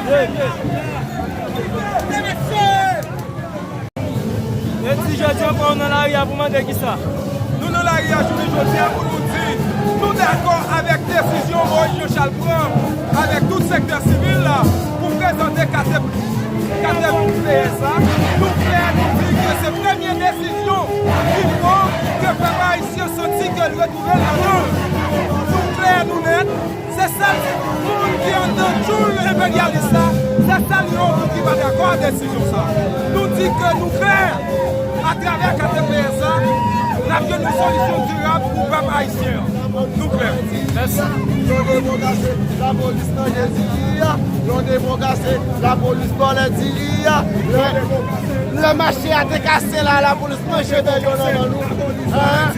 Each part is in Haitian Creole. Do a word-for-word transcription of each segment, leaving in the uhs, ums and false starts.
E di jodi ankò nou nan lari a pou mande kisa? Nou nan lari a jounen jodi a pou nou di nou dakò avèk desizyon Moïse Jean Charles pran avèk tout sektè sivil la pou prezante katye, katye P S la. Nou klè, nou di ke se premye desizyon ki fò ke pèp ayisyen santi ke l retwouve l ladan l. Nou klè, nou nèt. Se sèl moun ki anndan djoul enperyalis la, se sèl yon moun ki pa dakò ak desizyon sa. Nou di ke nou klè, atravè katye P S la, n ap jwenn yon solisyon dirab pou pèp ayisyen an. Nou klè. Mèsi. Yon demokrasi, lapolis manje diri a. Yon demokrasi, lapolis vòlè diri a. Lè, lè mache a te kase la, lapolis manje bèl yo nan men nou. Hein?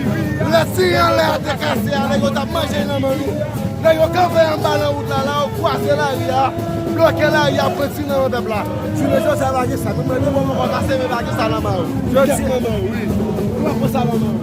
Lè diri anlè a te kase a, nèg yo t ap manje nan men nou. Nèg yo kanpe anba nan wout la, la, yo kwaze lari a, bloke lari a, pran ti nan men pèp la. Jounen jodi a, pa gen sa. Nou mande bon, bon, pa seve, pa gen sa nan men yo. Jodi nan men yo, wi. Nou pa pran sa nan men yo.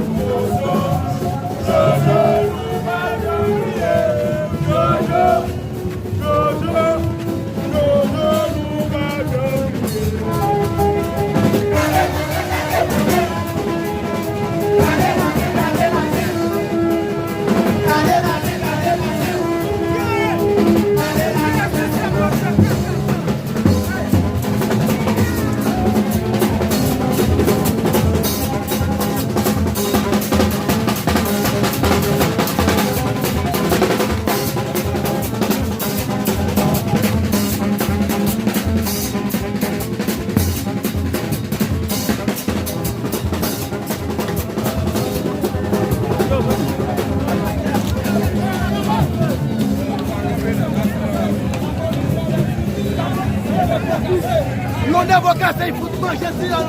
Yon devokase, y fout manje ti la.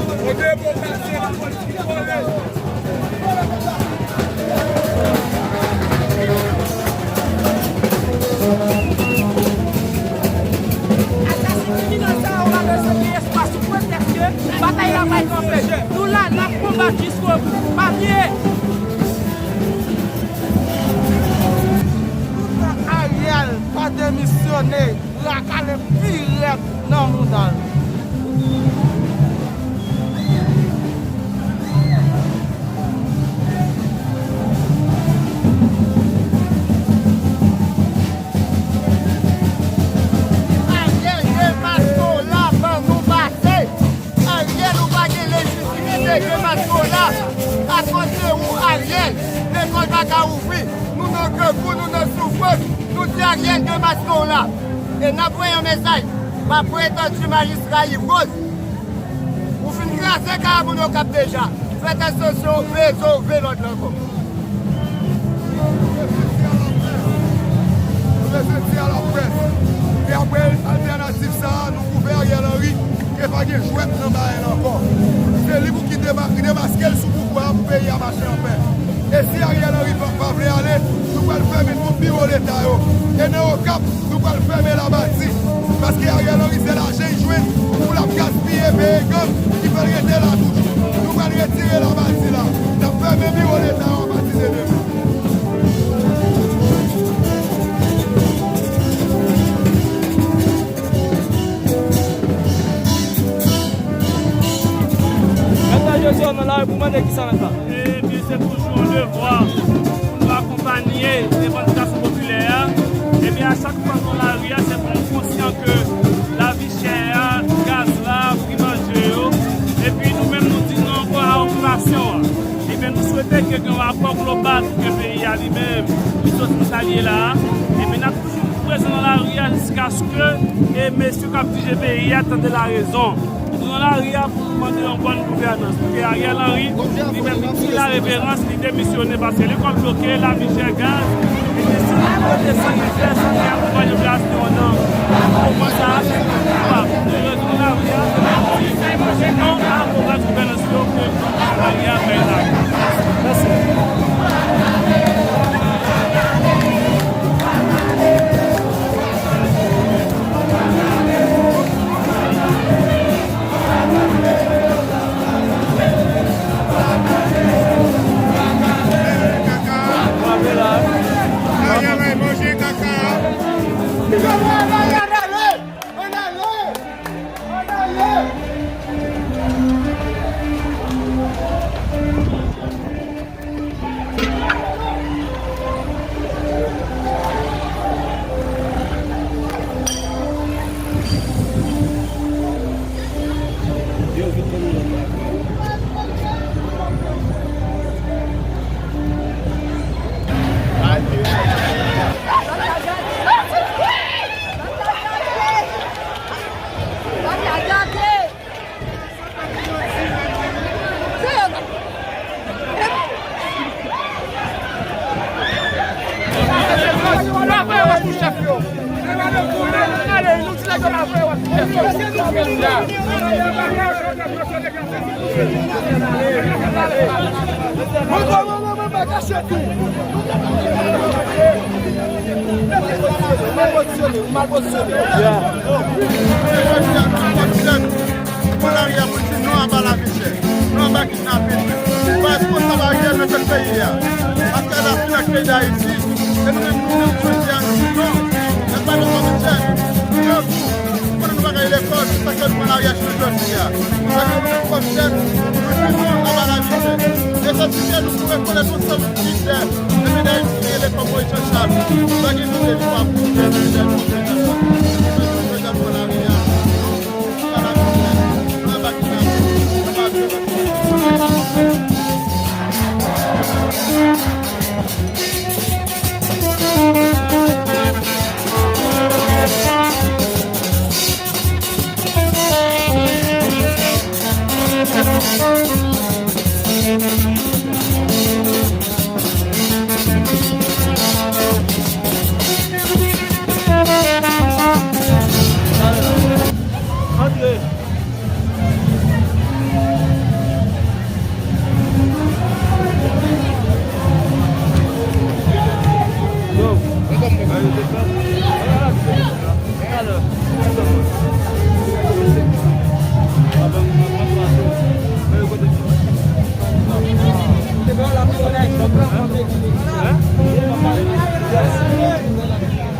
Asasen kriminèl sa yo pa bezwen gen espwa sou pretèks ke batay la pral kanpe. Nou la, n ap konbat jiskobou. Pa bliye. Ariel pa demisyone. Rakale pi rèd nan mouda l. Ariel demaske w la, ban nou pase. Ariel, ou pa gen lejitimite demaske w la. Akoz de ou, Ariel, lekòl pa ka ouvri. Nou nan grangou, nou nan soufrans. Nou di Ariel demaske w la. E n ap voye yon mesaj pa pretann majistra Yves Rose. Ou fin kraze karaboun Okap deja. Fè tansyon sou rezo, vle lòd la ankò. Nou bezwen di a laprès. E apre altènativ sa a, nou kouvè Ariel Henry, ke pa gen jwèt nan bagay la ankò. Se li pou ki dema-, demaske l sou pouvwa a pou peyi a mache anpè. E si Ariel Henry pa, pa vle ale, nou pral fèmen tout biwo leta yo. E nan Okap, nou pral fèmen Labati. Paske Ariel Henry se lajan l jwenn pou l ap gaspiye peye gang ki fè l rete la toujou. Nou pral retire Labati la. N ap fèmen biwo leta yo apati de demen. Mèt Jezi, w nan lari pou mande kisa mèt la? Ebyen, se toujou yon devwa pou nou akonpanye revandikasyon popilè a. Ebyen, a chak fwa nou nan lari a, se pou nou konsyan ke lavi chè a, gaz la, pri manje yo, epi nou menm nou di non ankò a okipasyon an. Ebyen, nou swete ke gen yon akò global pou ke peyi a li menm li soti nan sa l ye la a. Ebyen, n ap toujou prezan nan lari a jiskaske, e, mesye k ap dirije peyi a tande larezon. Nou nan lari a pou nou mande yon bòn gouvènans, pou ke Ariel Henry, li menm, li di lareverans, li demisyone, paske lekòl bloke, lavi chè, gaz, e si nou desann, li fè sann li akonpanye operasyon nan moman sa a, se pou nou pa. Nou rete nan lari a, se pou nou di non a move gouvènans yo ke lari a bay la. Mèsi. Kaka. Ariel al manje kaka. Mwen pa kache tou. Mal pozisyone, mal pozisyone. Jodi a, nou pran lari a pou n di non aba lavi chè, non aba kidnapin. Pa responsab Ariel nan tèt peyi a. Paske l ap vin ak peyi Dayiti, e nou menm, nou menm, jodi a, nou di non. Nèg pa nan kòmantè, nou Pandan nou pa ka al lekòl, se sa k fè nou pran lari a jounen jodi a. Se sa k fè nou menm kòm jèn, nou di non aba lavi chè. E sa ki fè nou pou rekonèt ansanm lidè nan peyi Dayiti, e lekòl Moyiz Jan Chal. Pa gen dout, se li k ap gouvène peyi Dayiti, kòm prezidan. Se sa k fè nou pran lari a. Non aba lavi chè. Non aba kidnapin. Non aba vyolans. Antre.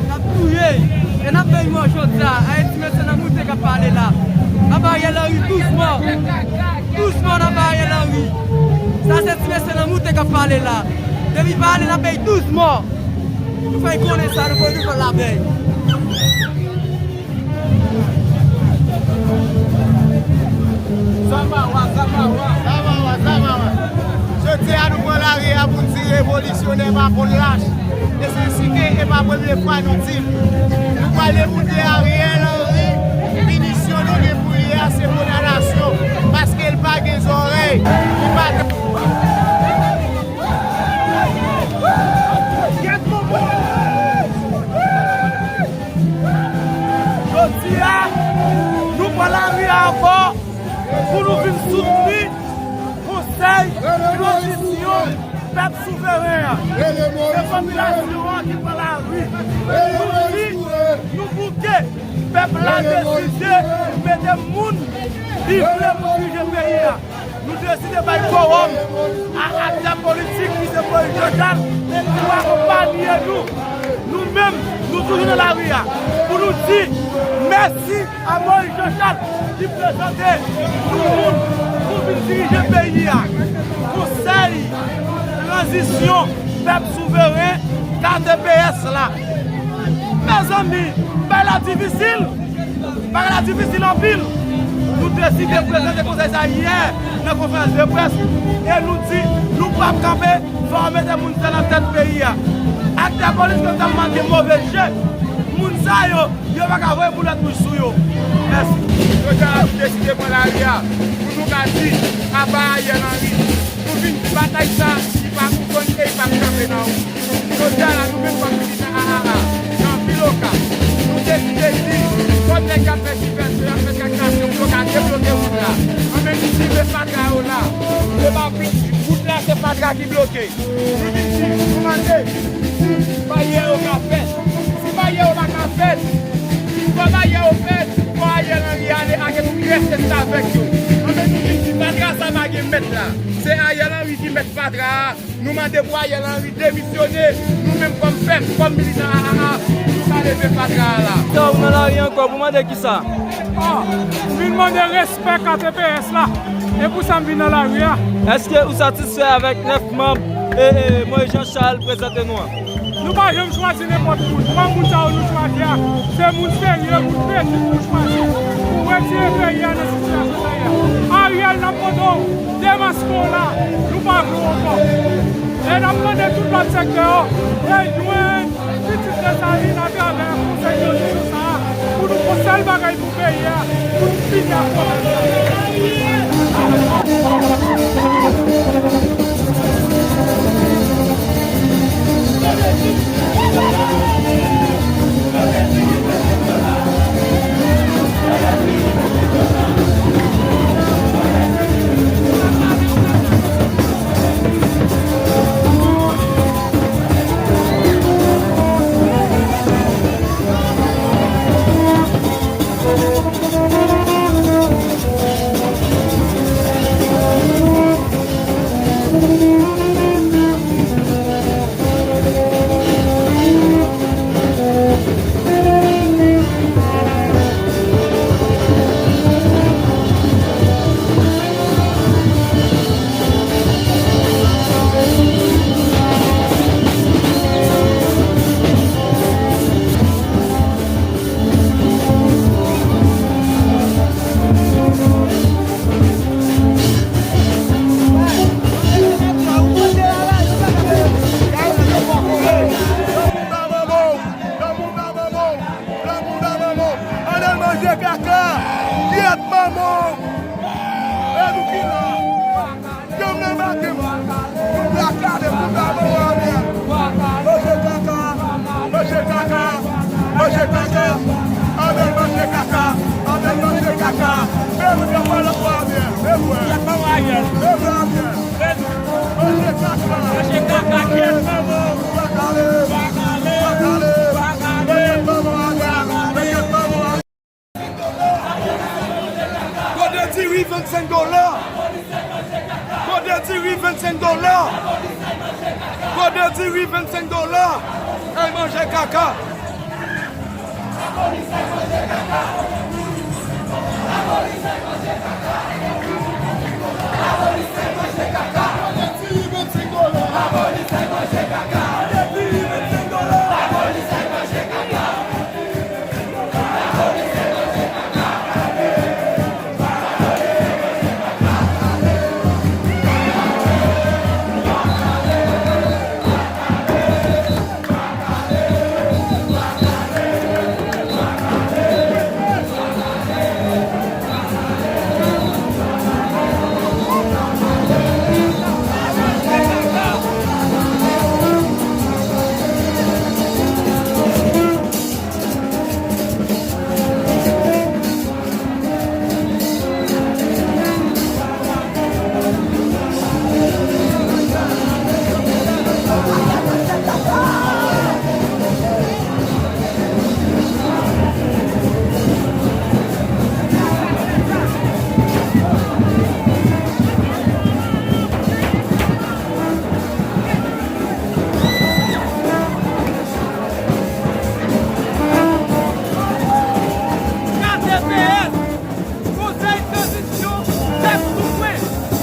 N ap touye y. E n ap bay mò jodi a. A, e ti mesye nan moute k ap pale la. N ap ba Ariel Henry douz mò. Douz mò n ap ba Ariel Henry. Sa se ti mesye nan moute k ap pale la. Depi pale n ap bay douz mò. Nou fè y konnen sa, nou fè y konnen l avè y. Zamawa, zamawa. Zamawa, zamawa. Jodi a nou pran lari a pou n di revolisyonè pa konn lach. Nesesite e pa premye fwa nou di l. Nou pral demoute Ariel Henry, pinisyon nou gen pou li a se kondanasyon, paske l pa gen zòrèy, li pa ka. Jodi a, nou pran lari a ankò pou nou vin soutni Konsèy Tranzisyon Pèp Souveren an. Se popilasyon an ki pran lari. Nou di, nou bouke. Pèp la deside mete moun li vle pou dirije peyi a. Nou deside bay kowòm a aktè politik ki se Moyiz Jan Chal pou akonpanye nou. Nou menm, nou toujou nan lari a pou nou di mèsi a Moyiz Jan Chal ki prezante nou moun pou vin dirije peyi a. Konsèy Tranzisyon Pèp Souveren, K T P S la. Mezanmi, bagay la difisil. Bagay la difisil anpil. Nou deside prezante konsèy sa yè nan konferans de près e nou di nou p ap kanpe, fò yo mete moun sa nan tèt peyi a. Aktè politik yo t ap manke move je. Moun sa yo, yo pa ka voye boulèt wouj sou yo. Mèsi. Jodi a, nou deside pran lari a pou nou ka di aba Ariel Henry. Nou vin batay sa, li pa pou konn e li p ap kanpe nan wout. Jodi a la, nou menm kòm militan A A A, nan vil Okap, nou deside di, kòm nèg y ap fè divèsyon, y ap fè trakatriyasyon pou yo ka debloke wout la. Anben, nou di, men fatra yo la. Se pa wout la, se fatra ki bloke. Nou di, nou mande, si baryè yo ka fèt. Si baryè yo pa ka fèt, fò baryè yo fèt, fò Ariel Henry ale ak tout rès restavèk yo. Anben, nou di, fatra sa pa gen mèt la. Se Ariel Henry ki mèt fatra a. Nou mande pou Ariel Henry demisyone, nou menm kòm pèp, kòm militan A A A, nou ka leve fatra a la. Sa ou nan lari ankò pou mande kisa? Ah, m vin mande respè K T P S la. E pou sa m vin nan lari a. Èske ou satisfè avèk nèf manm e, e, Moïse Jean Charles prezante nou an? Nou pa janm chwazi nenpòt moun. Kòm moun sa yo nou chwazi a, se moun serye, moun peti nou chwazi pou retire peyi a nan sitiyasyon sa ye a. Ariel, n ap mande w demaske w la, nou pa vle w ankò. E n ap mande tout lòt sektè yo rejwenn pitit Desalin atravè konsèy tranzisyon sa a pou nou fè yon sèl bagay pou peyi a, pou n fini ak pwoblèm sa. Manje kaka, kyèt manman w. E nou ki la. Demen maten, pou n ta kale, pou n ta manman Ariel. Manje kaka, manje kaka, manje kaka. Ariel manje kaka, Ariel manje kaka. Men moun yo pale pou Ariel. Men vre. Kyèt manman Ariel. Men vre Ariel. Manje kaka. Manje kaka, kyèt manman w. Pa kale, pa kale, pa kale. Manje manman Ariel, manje manman Ariel. Kote diri vennsenk dola? Kote diri vennsenk dola? Kote diri vennsenk dola? Ay manje kaka. K T P S, Konsèy Tranzisyon, pèp souvren,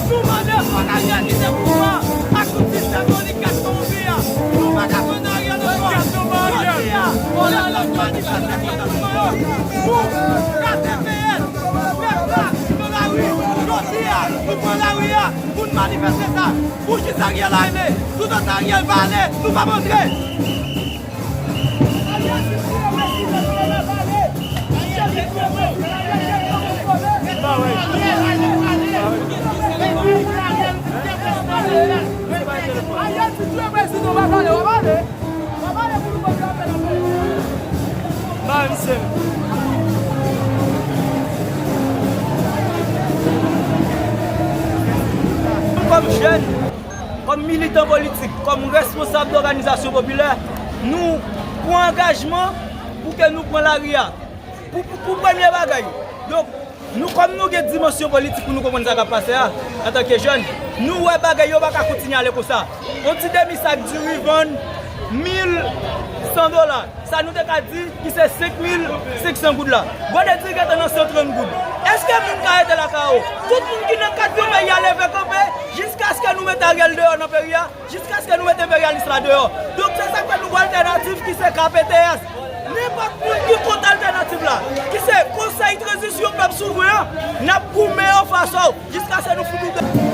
nou mande fòk Ariel kite pouvwa ak tout sistèm oligat kowonpi a. Nou pa ka tann Ariel ankò. Jodi a, lè lòt manifeste kont gouvènman yo, nou, K T P S, pèp la, ki nan lari, jodi a, nou pran lari a pou n manifeste sa. Pou jis Ariel ale. Toutotan Ariel pa ale, nou p ap antre. Ariel, si tu es président, w ap ale, w ap ale. W ap ale pou nou kontinye apèl anpè. Ba misye. Kòm jèn, kòm militan politik, kòm responsab dòganizasyon popilè, nou pran angajman pou ke nou pran lari a. Pou, pou, pou premye bagay. Donk, nou, kòm nou gen dimansyon politik pou nou konprann sa k ap pase a, antanke jèn, nou wè bagay yo pa ka kontinye ale konsa. Yon ti demi sak diri vann mil san dola. Sa nou te ka di ki se senk mil senk san goud la. Gode diri gentan nan san trant goud. Èske moun ka rete lakay yo? Tout moun ki nan kat yo peyi a leve kanpe jiskaske nou mete Ariel deyò nan peyi a. Jiskaske nou mete enperyalis la deyò. Donk, se sa k fè nou gen altènativ ki se K P T S. Nenpòt moun ki kont altènativ la, ki se Konsèy Tranzisyon Pèp Souvren an, n ap goumen anfas a w jiskaske nou fout ou deyò.